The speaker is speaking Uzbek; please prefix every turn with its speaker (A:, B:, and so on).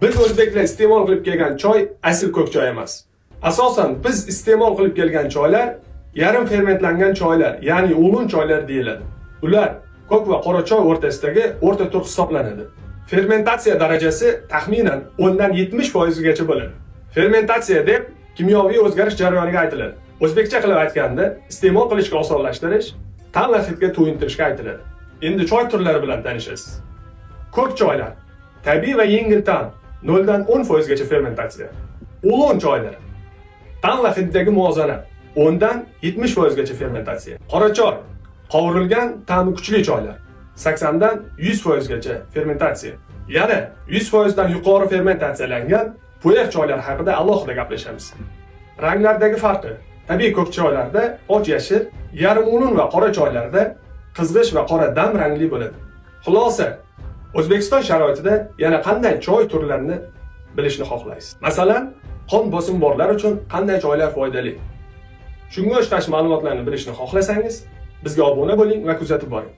A: Biz o'zbeklar iste'mol qilib kelgan choy asl ko'k choy emas. Asosan biz iste'mol qilib kelgan choylar yarim fermentlangan choylar, ya'ni ulun choylar deyiladi. Ular ko'k va qora choy o'rtasidagi o'rta tur hisoblanadi. Fermentatsiya darajasi taxminan 10 dan 70 foizgacha bo'ladi. Fermentatsiya deb kimyoviy o'zgarish jarayoniga aytiladi. O'zbekcha qilib aytganda, iste'mol qilishga osonlashtirish, ta'm va hidga to'yintirishga aytiladi. Endi choy turlari bilan tanishasiz. Ko'k choylar tabiiy va yengil ta'm, 0 dan 10 foizgacha fermentatsiya. Ulun choylar ta'm va hiddagi muvozanat, 10 dan 70 foizgacha fermentatsiya. Qora choy qovurilgan, ta'mi kuchli choylar, 80 dan 100 foizgacha fermentatsiya. Yana 100 foizdan yuqori fermentatsiyalangan puer choylar haqida alohida gaplashamiz. Ranglardagi farqi: tabiiy ko'k choylarda och yashil, yarim ulun va qora choylarda qizg'ish va qora dam rangli bo'ladi. Xulosa, O'zbekiston sharoitida yana qanday choy turlarini bilishni xohlaysiz? Masalan, qon bosimi borlar uchun qanday choylar foydali? Shunga o'xshash ma'lumotlarni bilishni xohlasangiz, bizga obuna bo'ling va kuzatib boring.